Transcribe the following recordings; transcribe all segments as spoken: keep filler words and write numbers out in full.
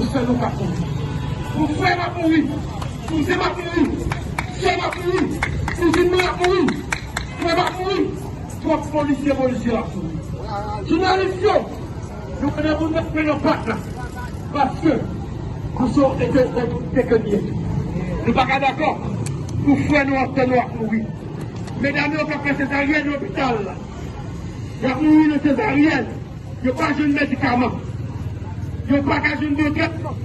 Fè nou pa mouri. Pou frè m ap mouri. Pou sè m ap mouri. Sè m ap mouri. Kouzin mwen ap mouri. Frè m ap mouri. Twòp polisye, polisye ap mouri. Jounalis yo, nou konnen pou nou met men nan pat la. Paske nou se yon ete-, ete-, ete-, nou pa ka dakò pou frè nou an, sè nou ap mouri. Medam yo k ap fè sezaryèn lopital la, y ap mouri nan sezaryèn. Yo pa jwenn medikaman. Yo pa ka jwenn bon tretman.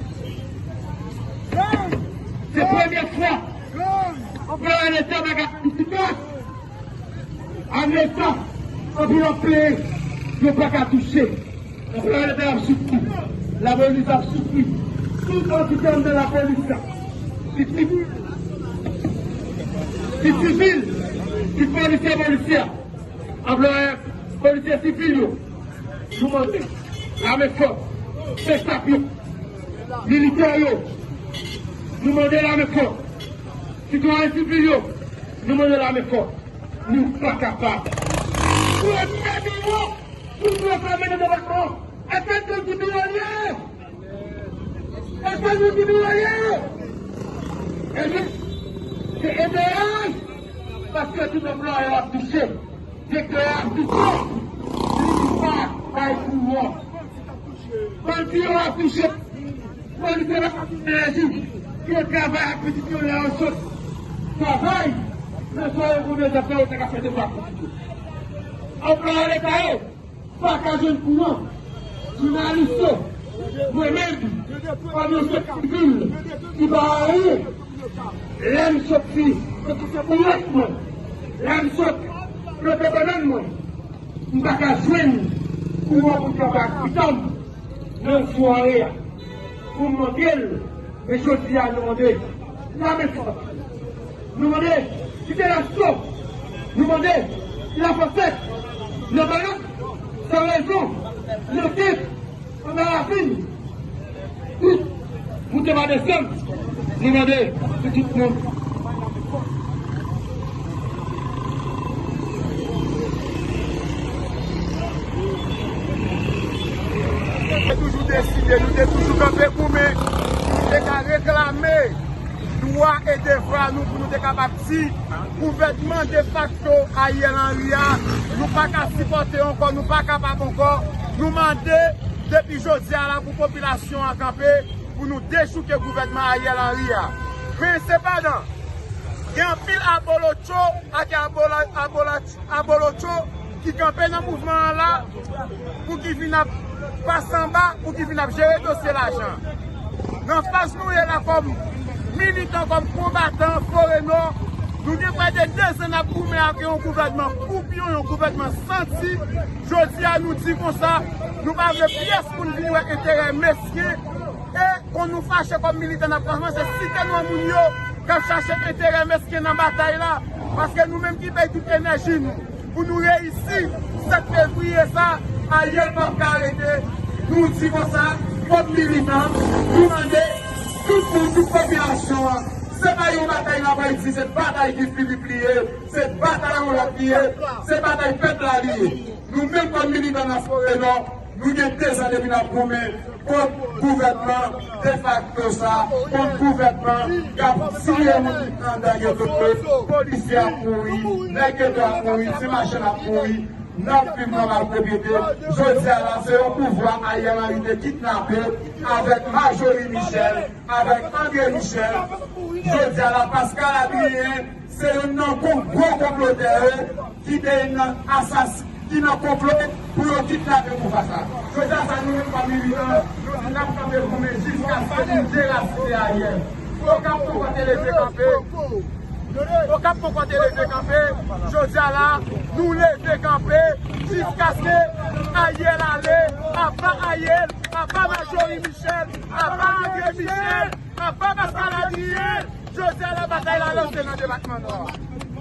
Se premye fwa anplwayè Leta pa ka fè diferans. Ann Leta, anpil ap peye, yo pa ka touche. Anplwayè Leta ap soufri. Lapolis ap soufri. Tout antite anndan lapolis la. Pitit, pitit sivil, pitit polisye, polisye. Anplwayè polisye sivil yo, nou mande lame fòt, pechap yo, militè yo, nou mande lame fòt, sitwayen sivil yo, nou mande lame fòt. Nou pa kapab. Premye biwo pou nou fèmen nan depatman, èske nou di biwo l ye? Èske nou di biwo l ye? Ebyen, se E P H, paske tout anplwayè ap touche, direktè ap touche, li pa bay kouran. Bandi yo ap touche, bandi yo ap touche, yo travay ak pitit yo lè yo sot travay, nan swa yo pou bezwen fè, yo ta ka fè devwa pitit yo. Anplwayè Leta yo, pa ka jwenn kouran. Jounalis yo, mwen menm, kòm yon chèf sivil ki pa anyen, lè m sot fi, se pou se pou lòt mwen, lè m sot plante bannann mwen, m pa ka jwenn kouran pou travay ak pitit mwen nan sware a. Pou m mande l, men jodi a nou mande lame fòt. Nou mande kite laso. Nou mande lafòsèt, Labalak, San Rezon, Lantèt, Anba Ravin, tout moute pa desann. Nou mande pou tout moun. Te toujou deside, nou te toujou kanpe goumen pou nou te ka reklame dwa e devwa nou, pou nou te kapab di gouvènman defakto Ariel Henry a, nou pa ka sipòte ankò, nou pa kapab ankò. Nou mande depi jodi a la pou popilasyon an kanpe, pou nou dechouke gouvènman Ariel Henry a. Men sepandan, gen anpil abolotcho ak abola-, abola-, abolotcho ki kanpe nan mouvman an la pou ki vin ap pase anba, pou ki vin ap jere dosye lajan. Nan faz nou ye la kòm militan, kòm konbatan Forenò, nou gen prè de de zan n ap goumen ak yon gouvènman koupyon, yon gouvènman santi. Jodi a nou di konsa, nou pa vle pyès moun vin wè enterè mesken. E kon nou fache kòm militan n ap kòmanse site non moun yo k ap chache enterè mesken nan batay la, paske nou menm ki bay tout enèji nou pou nou reyisi sèt fevriye sa, Ariel p ap ka rete. Nou di konsa, kòm militan, nou mande tout moun, tout popilasyon an, se pa yon batay n ap di, se batay ki Filip li ye, se batay yon lòt li ye, se batay pèp la li ye. Nou menm kòm militan nan Forenò, nou gen de zan depi n ap goumen kont gouvènman defakto sa, kont gouvènman k ap tiye moun anndan geto yo, polisye ap mouri, nèg geto ap mouri, ti machann ap mouri, n ap viv nan malpwoprete. Jodi a la, se yon pouvwa Ariel Henry te kidnape avèk Marjorie Michel, avèk André Michel. Jodi a la, Pascal Adrien, se youn nan kon-, gwo konplotè yo ki te nan asas-, ki nan konplo pou yo kidnape pouvwa sa. Jodi a sa, nou menm kòm militan, nou di n ap kanpe goumen jiskaske nou derasinen Ariel. Okap poko te leve kanpe. Okap poko te leve kanpe. Jodi a la, nou leve kanpe jiskaske Ariel ale. Aba Ariel, aba Marjorie Michel, aba André Michel, aba Pascal Adrien. Jodi a la, batay la lanse nan depatman Nò a.